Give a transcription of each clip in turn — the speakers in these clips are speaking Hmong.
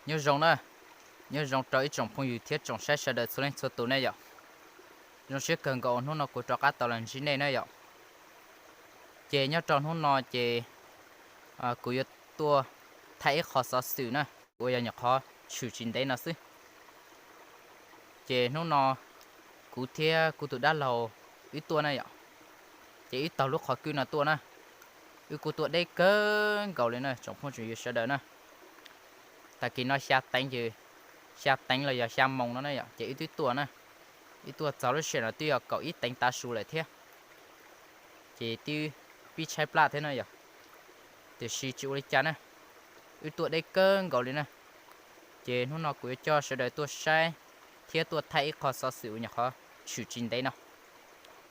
Nyob zoo na, nyob zoo rau ib tsoom phooj ywg thiab tsoom saib sawv daws txhua leej txhua tus ne yom. Zoo siab kawg nkaus hnub no kuv rov qab tau los ntsib nej na yom. Ces nyob rau hnub no ces kuv yuav tuaj thaij ib qho xov xwm na, uas yog nyuam qhuav tshwm tsis ntev no xwb. Ces hnub no kuv thiab kuv tus dab laug wb tuaj na yom, ces wb taug lub qhov kwj no tuaj na, wb kuj tuaj deb kawg nkaus li na tsoom phooj tsoom ywg sawv daws na. Tag kis no xya teev ces, xya teev los yog xya moos no na yom, ces wb twb tuaj na, wb tuaj txog lub sij hawm no twb yog kaum ib teev tav su lawm thiab. Ces twb pib tshaib plab thiab na yom, tiam sis tsis ua li cas na, wb tuaj deb kawg nkaus li na. Ces hnub no kuv yuav coj sawv daws tuaj saib thiab tuaj thaij ib qho xov xwm uas nyuam qhuav tshwm tsis ntev no,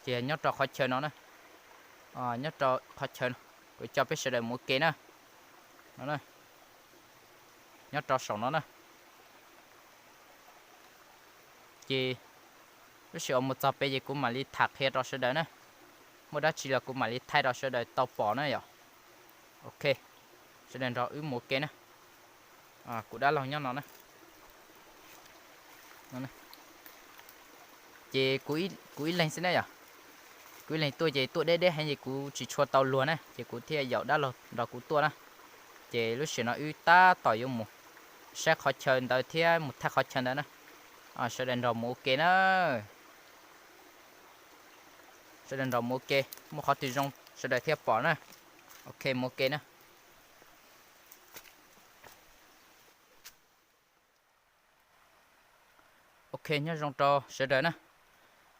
ces nyob rau qhov chaw no na, nyob rau qhov chaw no, kuv coj peb sawv daws mus ua ke na, no, nyob rau saum no na. Ces lub sij hawm mus txog pem ces kuv mam li tham qhia rau sawv daws na, muaj dab tsi los kuv mam li thaij rau sawv daws tau pom na yom. Ok, sawv daws nrog wb mus ua ke na. Kuv dab laug nyob no na. Ces kuv ib leeg xwb na yom, kuv ib leeg tuaj ces tuaj deb deb heev ces kuv tsis tshua tau luag na, ces kuv thiaj yaum dab laug nrog kuv tuaj na. Ces lub sij hawm no wb tab tom yuav mus saib qhov chaw ntawd thiab mus thaij qhov chaw ntawd na. Sawv daws nrog mus ua ke na. Sawv daws nrog mus ua ke, muaj qhov twg zoo sawv daws thiaj pom na. Ok, mus ua ke na. Ok, nyob zoo rau sawv daws na.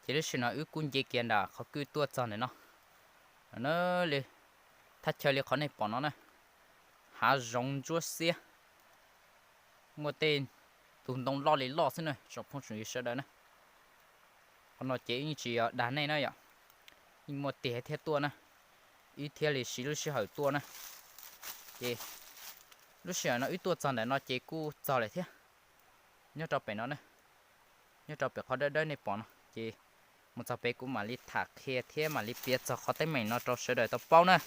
Ces lub sij hawm no wb kuj nce kiag nram qhov kwj tuaj txog ntawm no. Li thaj chaw li qhov nej pom no na, hav zoov ntsuab xiab, muaj tej tus ntoo loj li loj xwb na tsoom phooj tsoom ywg sawv daws na. Qhov no ces wb yeej tsis yog dag nej na yom, yeej muaj tiag thiaj tuaj na, wb thiaj li siv lub sij hawm tuaj na. Ces lub sij hawm no wb tuaj txog ntawm no ces kuj txog lawm thiab. Nyob rau pem no na, nyob rau pem qhov dawb dawb nej pom no ces mus txog pem kuv mam li tham qhia thiab mam li piav txog qhov teeb meem no rau sawv daws tau paub na.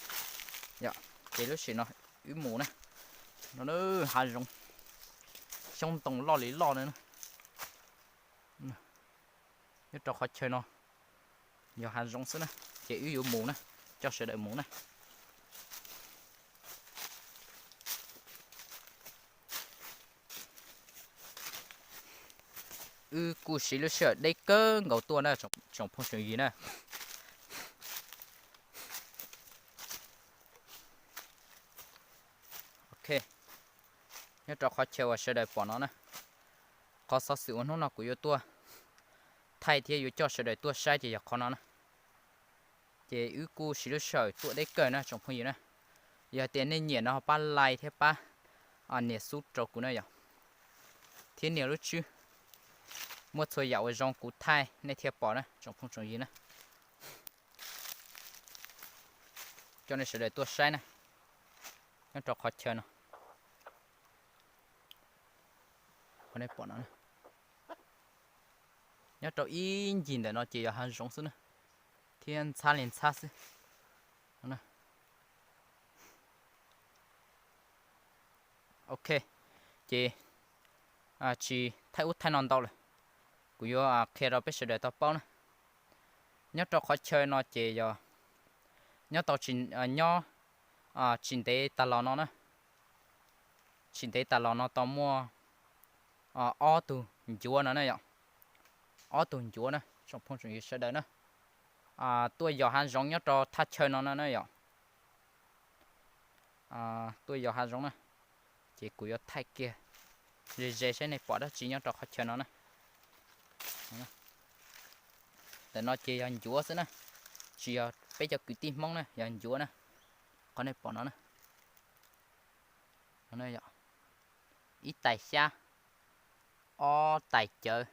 Yog, ces lub sij hawm no wb mus na, no hav zoov, xyoob ntoo loj li loj na. Nyob rau qhov chaw no yog hav zoov xwb na, ces wb yuav mus na, coj sawv daws mus na. Wb kuj siv lub sij hawm deb kawg nkaus tuaj na tsoom phooj tsoom ywg na. Ok, nyob rau qhov chaw uas sawv daws pom no na, qhov xov xwm uas hnub no kuv yuav tuaj thaij thiab yuav coj sawv daws tuaj saib ces yog qhov no na. Ces wb kuj siv lub sij hawm tuaj deb kawg na tsoom phooj ywg na. Yog tias nej nyiam no pab like thiab pab nias sub rau kuv na yom, thiab nias lub tswb, muaj txhua yam uas zoo kuv thaij nej thiaj pom na tsoom phooj tsoom ywg na. Coj nej sawv daws tuaj saib na, nyob rau qhov chaw no, qhov nej pom no, nyob rau ib ncig ntawm no ces yog hav zoov xwb na, thiab ntxhab li ntxhab xwb. Ok, ces tsis thaij ub thaij no ntau lawm, kuv yuav qhia rau peb sawv daws tau paub na. Nyob rau qhov chaw no ces yog nyob tau, nyob tsis ntev tas los no na, tsis ntev tas los no tau muaj ob tug ncuav no na yom, ob tug ncuav na tsoom phooj tsoom ywg sawv daws na, tuaj yos hav zoov nyob rau thaj chaw no no na yom, tuaj yos hav zoov na. Ces kuv yuav thaij kiag ze ze saib nej pom dab tsi nyob rau qhov chaw no na. Ntawm no ces yog ncuav xwb na, tsis yog peb cov kwv tij Hmoob na, yog ncuav na. Qhov nej pom no na, ib tais xyab, ob tais cawv,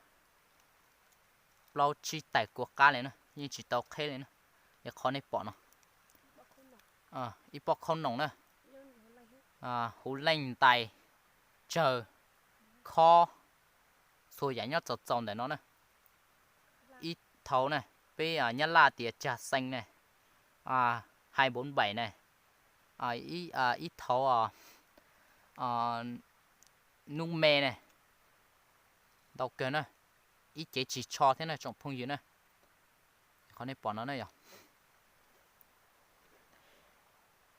plaub tsib tais kua qab li na, yeej tsis tau qheb li na. Li qhov nej pom no, ib pob khaub noom na, huv leej ntais, tsawg, khob, txhua yam nyob txaus txaus ntawm no na. Ib thauv na, peb nyab laj tias cag xees na, hai bốn bảy na, ib thauv Nub me ne, ntau kawg na, ib cev tsis tsho thiab na tsoom phooj ywg na. Qhov nej pom no na yog,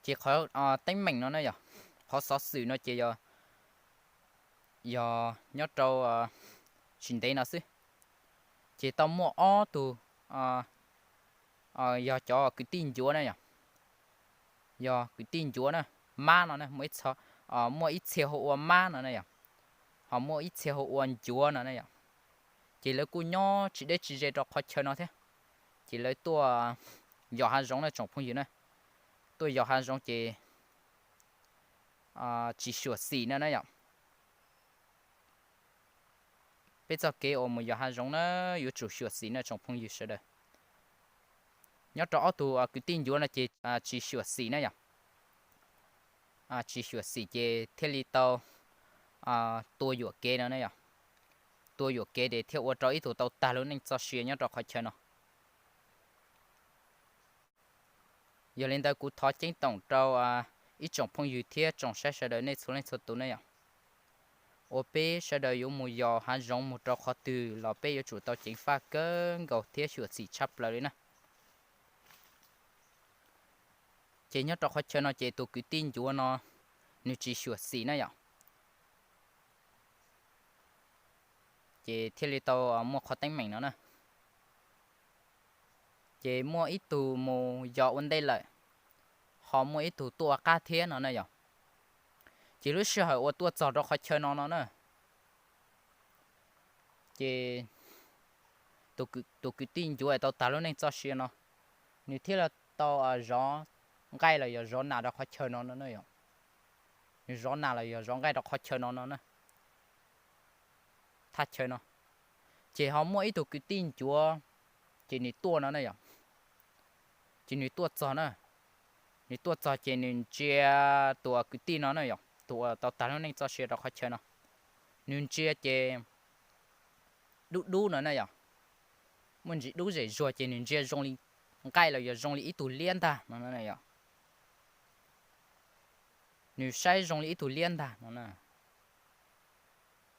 ces qhov teeb meem no na yog, qhov xov xwm no ces yog nyob rau tsis ntev no xwb, ces tau muaj ob tug, yog cov kwv tij ncuav na yog, yog kwv tij ncuav na, mab no na, muaj ib txhia hu ua mab no na yog, ho muaj ib txhia hu ua ncuav no na yog, ces lawv kuj nyob tsis deb tsis ze rau qhov chaw no thiab, ces lawv tuaj yos hav zoov na tsoom phooj ywg na, tuaj yos hav zoov ces tsis xyuam xim no na yom. Peb txoj kev uas mus yos hav zoov na yuav tsum xyuam xim na tsoom phooj ywg sawv daws. Nyob rau ob tug kwv tij ncuav no ces tsis xyuam xim na yom, tsis xyuam xim ces thiaj li tau tua yuam kev no na yom, tua yuam kev ces thiaj ua rau ib tug tau tag lub neej txoj sia nyob rau qhov chaw no. Yog li ntawd kuv thov ceeb toom rau ib tsoom phooj ywg thiab tsoom saib sawv daws nej txhua leej txhua tus ne yom, uas peb sawv daws yuav mus yos hav zoov mus rau qhov twg los peb yuav tsum tau ceev faj kawg nkaus thiab xyuam xim tshaj plaws li na. Ces nyob rau qhov chaw no ces tus kwv tij ncuav no nws tsis xyuam xim na yom, ces thiaj li tau muaj qhov teeb meem no na. Ces muaj ib tug mus yos ua ntej lawm, ho muaj ib tug tuaj ua qab thiab no na yom. Ces lub sij hawm uas tuaj txog rau qhov chaw no no na, ces tus kwv tij ncuav tau tag lub neej txoj sia no, nws thiaj li tau zov nqaij los yog zov nas rau qhov chaw no no na yom. Nws zov nas los yog zov nqaij rau qhov chaw no no na, thaj chaw no. Ces ho muaj ib tug kwv tij ncuav, ces nws tuaj no na yom, ces nws tuaj txog na, nws tuaj txog ces nws ntsia tus kwv tij no na yom, tus uas tau tag lub neej txoj sia rau qhov chaw no, nws ntsia ces dub dub no na yom, muaj ntsis dub zem zuag ces nws ntsia zoo li nqaij los yog zoo li ib tug liab ntag no na yom. Nws saib zoo li ib tug liab ntag no na.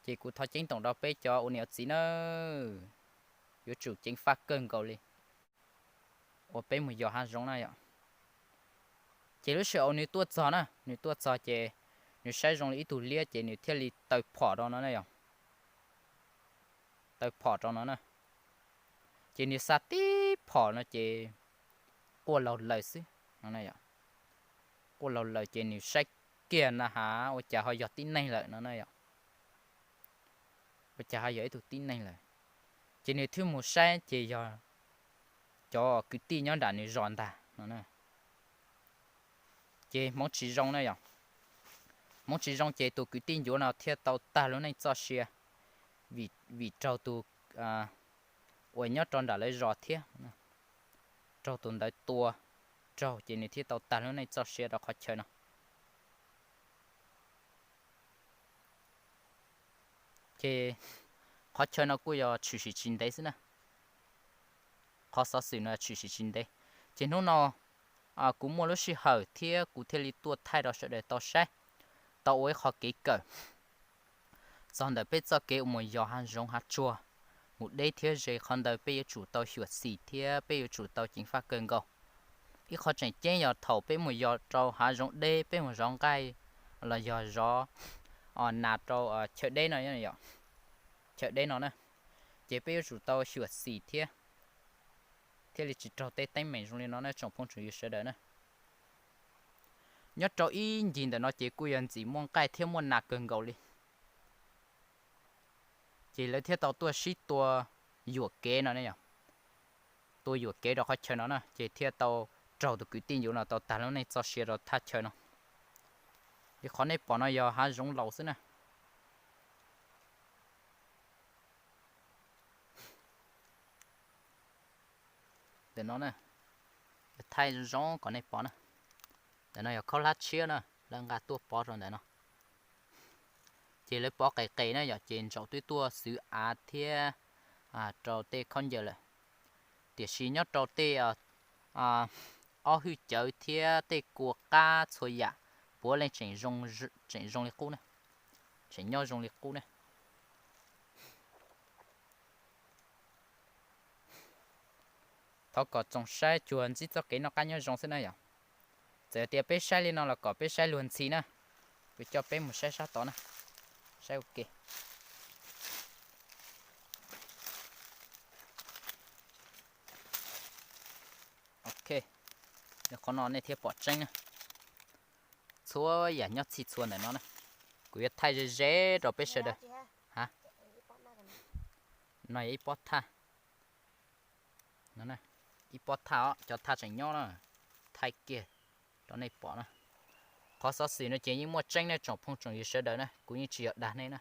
Ces kuv thov ceeb toom rau peb cov ua niam ua txiv na, yuav tsum ceev faj kawg nkaus li uas peb mus yos hav zoov na yom. Ces lub sij hawm uas nws tuaj txog na, nws tuaj txog ces nws saib zoo li ib tug liab ces nws thiaj li taw phom rau no na yom, taw phom rau no na. Ces nws xa tib phom no ces quaj laug lawm xwb no na yom. Quaj laug lawm ces nws saib kiag na has ua cas ho yog tib neeg lawm no na yom, ua cas ho yog ib tug tib neeg lawm. Ces nws thiaj mus saib ces yog cov kwv tij nyob nram nws zos ntag no. Ces hmoov tsis zoo na yom, hmoov tsis zoo ces tus kwv tij ncuav no thiaj tau tag lub neej txoj sia, vim raug tus uas nyob rau nram lawv zos thiab, raug tus ntawd tua raug ces nws thiaj tau tag lub neej txoj sia rau qhov chaw no. Ces qhov chaw no kuj yog tshwm sim tsis ntev xwb na, qhov xov xwm no tshwm sim tsis ntev. Ces hnub no kuv muaj lub sij hawm thiab kuv thiaj li tuaj thaij rau sawv daws tau saib, tau ua ib qho kev kawm txog ntawm peb txoj kev uas mus yos hav zoov hav tsuag, mus deb thiab ze qhov ntawd peb yuav tsum tau xyuam xim thiab peb yuav tsum tau ceev faj kawg nkaus. Ib qho tseem ceeb yog thaum peb mus yos rau hav zoov deb, peb mus zov nqaij los yog zov nas rau chaw deb no, chaw deb no na, ces peb yuav tsum tau xyuam xim thiab, thiaj li tsis raug tej teeb meem zoo li no na tsoom phooj tsoom ywg sawv daws na. Nyob rau ib ncig ntawm no ces kuj yog ntxim muaj nqaij thiab muaj nas kawg nkaus li. Ces lawv thiaj tau tuaj sib tua yuam kev no ne yom, tua yuam kev rau qhov chaw no na, ces thiaj tau raug tus kwv tij ncuav no tau tag lub neej txoj sia rau thaj chaw no. Ces qhov nej pom no yog hav zoov laus xwb na. Ntawm no na, thaij zoo zoo kom nej pom na. Ntawm no yog khaub hlab tshiab na, lawv nqa tuaj pov rau ntawm no. Ces lawv pov qes qes na yom, ces ntsaum twb tuaj xwv av thiab rau tej khaub ncaws lawm. Tiam sis nyob rau tej ob hwj cawv thiab tej kua qab txhua yam puav leej tseem zoo li qub na. tseem nyob zoo li qub ne. Thov kom tsoom saib cuag ntsib txoj kev noj qab nyob zoo xwb na yom. Txawm tias peb saib li no los kom peb saib luag ntxhi na. Kuv coj peb mus saib sab tod na, saib ua ke. Ok, qhov no nej thiaj pom tseeb na. Txhua yam nyob txhij txhua ntawm no na. Kuv yuav thaij ze ze rau peb sawv daws. Ha, no yog ib pob thaj, ib pob thaj os, cov thaj tseem nyob na, thaij kiag rau nej pom na. Qhov xov xwm no ces yeej muaj tseeb nej tsoom phooj tsoom ywg sawv daws na, kuv yeej tsis yog dag nej na.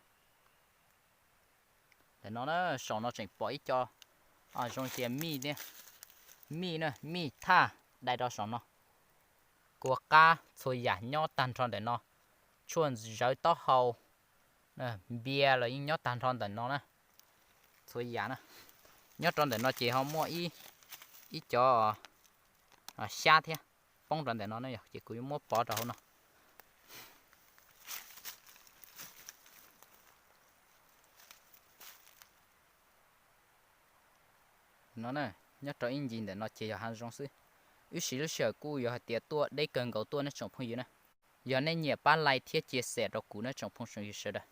Ntawm no na, saum no tseem pom ib co zoo tias mij thiab, mij na, mij thaj dai rau saum no. Kua qab txhua yam nyob tag nrho ntawm no, tshuaj zawv taub hau, npias los yeej nyob tag nrho ntawm no na. Txhua yam na, nyob rau ntawm no ces ho muaj ib co xyab thiab poob rau ntawm no na yom, ces kuv yuav muab pov rau hauv no. No na, nyob rau ib ncig ntawm no ces yog hav zoov xwb. Wb siv lub sij hawm kuj yog hais tias tuaj deb kawg nkaus tuaj nej tsoom phooj ywg na. Yog nej nyiam pab like thiab cia xem rau kuv na tsoom phooj tsoom ywg sawv daws.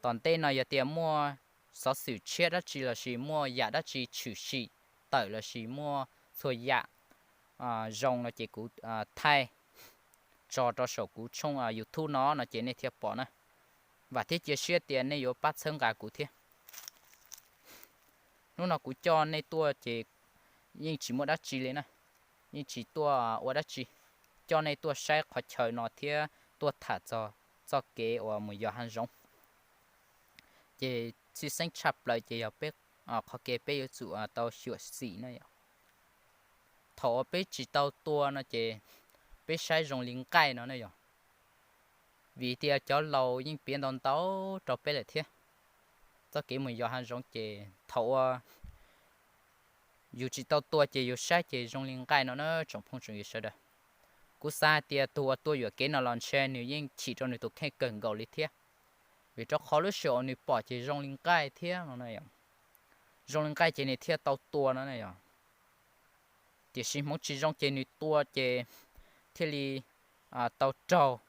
Tom ntej no yog tias muaj xov xwm tshiab dab tsi lossis muaj yam dab tsi tshwm sim tawm lossis muaj txhua yam zoo no ces kuv thaij tso rau saum kuv tshooj YouTube no no ces nej thiaj pom na. Vam thiab cia siab tias nej yuav pab txhawb nqa kuv thiab. Hnub no kuv coj nej tuaj ces yeej tsis muaj dab tsi li na, yeej tsis tuaj ua dab tsi, coj nej tuaj saib qhov chaw no thiab tuaj tham txog txoj kev uas mus yos hav zoov. Ces tshwj xeeb tshaj plaws ces yog peb, qhov kev peb yuav tsum tau xyuam xim na yom. Thaum uas peb tsis tau tua no ces peb saib zoo li nqaij no na yom. Vim tias cov laus yeej piav ntau ntau rau peb lawm thiab. Txoj kev mus yos hav zoov ces thaum uas yus tsis tau tua ces yus saib ces zoo li nqaij no na tsoom phooj tsoom ywg sawv daws. Kuv xav hais tias tus uas tua yuam kev no los ntshe nws yeej chim rau nws tus kheej kawg nkaus li thiab. Vim rau qhov lub sij hawm uas nws pom ces zoo li nqaij thiab no na yom. Zoo li nqaij ces nws thiaj tau tua no na yom. Tiam sis hmoov tsis zoo ces nws tua ces thiaj li tau raug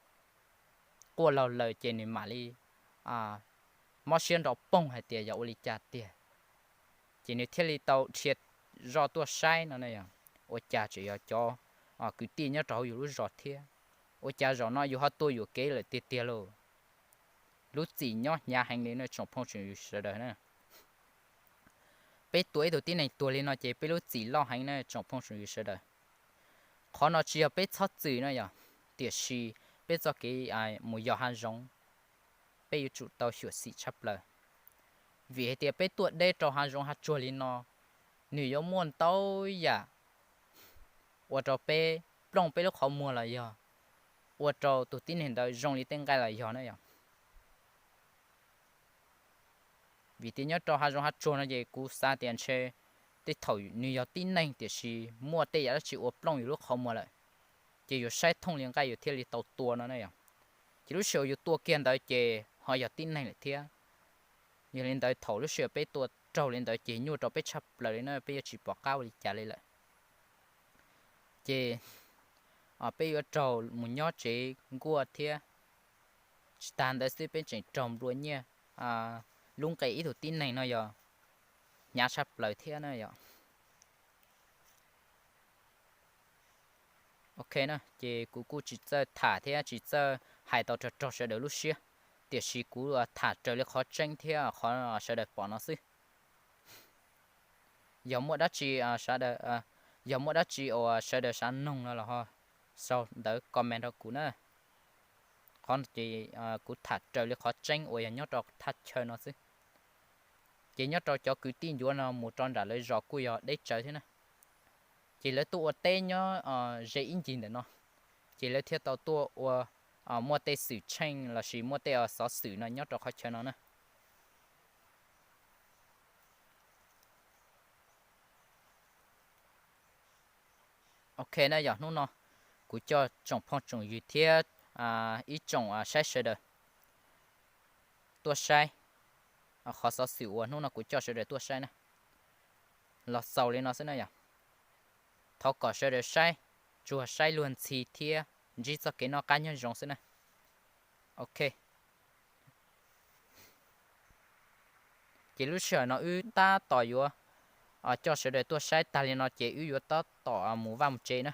quaj laug lawm ces nws mam li mob siab nrov poog hais tias yog ua li cas tiag. Ces nws thiaj li tau dhia zoj tuaj saib no na yom, ua cas tseem yog cov kwv tij nyob rau hauv yus lub zos thiab. Ua cas zaum no yus ho tua yuam kev lawm tiag tiag lauj. Lub txim nyob hnyav heev li no tsoom phooj tsoom ywg sawv daws na. Peb tua ib tug tib neeg tuag li no ces peb lub txim loj heev na tsoom phooj tsoom ywg sawv daws. Qhov no tsis yog peb txhob txwm no yom, tiam sis peb txoj kev mus yos hav zoov, peb yuav tsum tau xyuam xim tshaj plaws. Vim hais tias peb tuaj deb rau hav zoov hav tsuag li no, nws yuav muaj ntau yam ua rau peb plooj peb lub qhov muag los yog ua rau tus tib neeg ntawd zoo li tej nqaij los yog na yom. Vim tias nyob rau hav zoov hav tsuag no ces kuv xav tias ntshe tej thaum nws yog tib neeg tiam sis muaj tej yam dab tsi ua plooj yus lub qhov muag lawm, ces yus saib thooj li nqaij yus thiaj li tau tua no na yom. Ces lub sij hawm yus tua kiag ntawd ces ho yog tib neeg lawm thiab. Yog li ntawd thaum lub sij hawm peb tua raug li ntawd ces nyuaj rau peb tshaj plaws li na, peb yuav tsis pom qab ua li cas li lawm. Ces peb yuav raug mus nyob tsev nkuaj thiab. Tsis tas ntawd xwb peb tseem raug nplua nyiaj, lub nqe ib tug tib neeg no yog hnyav tshaj plaws thiab na yom. Ok na, ces kuv kuj tsis txawj tham thiab tsis txawj hais tau rog rog sawv daws lub siab, tiam sis kuv tham raws li qhov tseeb thiab qhov sawv daws pom no xwb. Yog muaj dab tsi, yog muaj dab tsi uas sawv daws xav noog no los ho sau ntawv comment rau kuv na. Qhov ces kuv tham raws li qhov tseeb uas yog nyob rau thaj chaw no xwb. Ces nyob rau cov kwv tij ncuav no mus rau nram lawv zos kuj yog deb tsawv thiab na. Ces lawv tuaj ua teb nyob ze ib ncig ntawm no, ces lawv thiaj tau tuaj ua, muaj tej xwm txheej lossis muaj tej xov xwm no nyob rau qhov chaw no na. Ok na, yog hnub no kuv coj tsoom phooj tsoom ywg thiab ib tsoom saib sawv daws tuaj saib qhov xov xwm uas hnub no kuv coj sawv daws tuaj saib na, los xaus li no xwb na yom. Thov kom sawv daws saib, tsuas saib luag ntxhi thiab ntsib txoj kev noj qab nyob zoo xwb na. Ok, ces lub sij hawm no wb tab tom yuav coj sawv daws tuaj saib tag li no ces wb yuav tab tom mus vaj mus tsev na.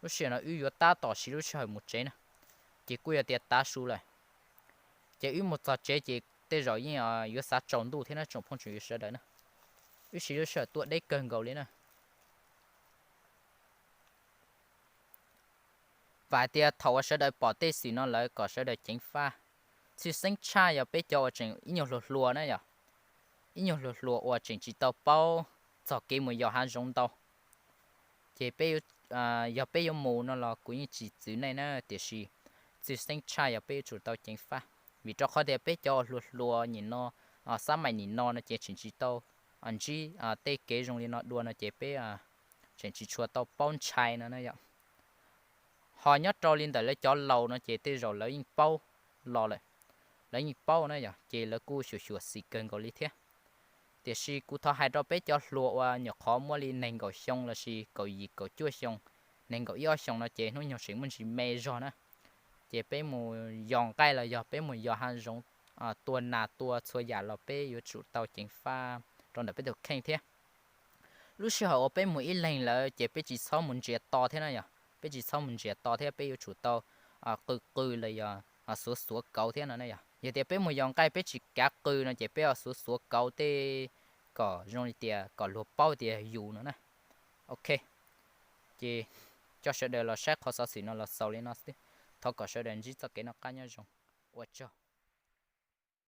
Lub sij hawm no wb yuav tab tom siv lub sij hawm mus tsev na, ces kuj yog tias tav su lawm. Ces wb mus txog tsev ces tej zaum yeej yuav xav tsaus ntuj thiab na tsoom phooj tsoom ywg sawv daws na. Wb siv lub sij hawm tuaj deb kawg nkaus li na. Vam hais tias thaum uas sawv daws pom tej xwm no lawm kom sawv daws ceev faj. Tshwj xeeb tshaj yog peb cov uas tseem ib nyuag hluas hluas na yom, ib nyuag hluas hluas uas tseem tsis tau paub txog kev mus yos hav zoov ntau, ces peb, yog peb yuav mus no los kuv yeej tsis txwv nej na, tiam sis tshwj xeeb tshaj yog peb yuav tsum tau ceev faj, vim rau qhov tias peb cov uas hluas hluas nim no, xab maim nim no no ces tseem tsis tau ntsib tej kev zoo li no dua no ces peb tseem tsis tshua tau paub ntshai no na yom. Ho nyob rau li ntawm lawv cov laus no ces tej zaum lawv yeej paub los lawm, lawv yeej paub na yom, ces lawv kuj xyuam xyuam xim kawg nkaus li thiab. Tiam sis kuv thov hais rau peb cov hluas uas nyuam qhuav muaj li nees nkaum xyoo lossis kaum yim kaum cuaj xyoo, nees nkaum ib ob xyoos no ces hnub nyoog tseem muaj ntsis me zog na, ces peb mus yos nqaij los yog peb mus yos hav zoov, tua nas tua txhua yam los peb yuav tsum tau ceev faj rau ntawm peb tus kheej thiab. Lub sij hawm uas peb mus ib leeg lawm ces peb tsis txhob mus ntsiav to thiab na yom, peb tsis txhob mus ntsiav to thiab peb yuav tsum tau qw qw los yog xuav xuav kauv thiab no na yom. Yog tias peb mus yos nqaij peb tsis kav qw no ces peb ho xuav xuav kauv tej kom zoo li tias kom luag paub tias yus no na. Ok, ces coj sawv daws los saib qhov xov xwm no los xaus li no xwb. Thov kom sawv daws ntsib txoj kev noj qab nyob zoo. Ua tsaug.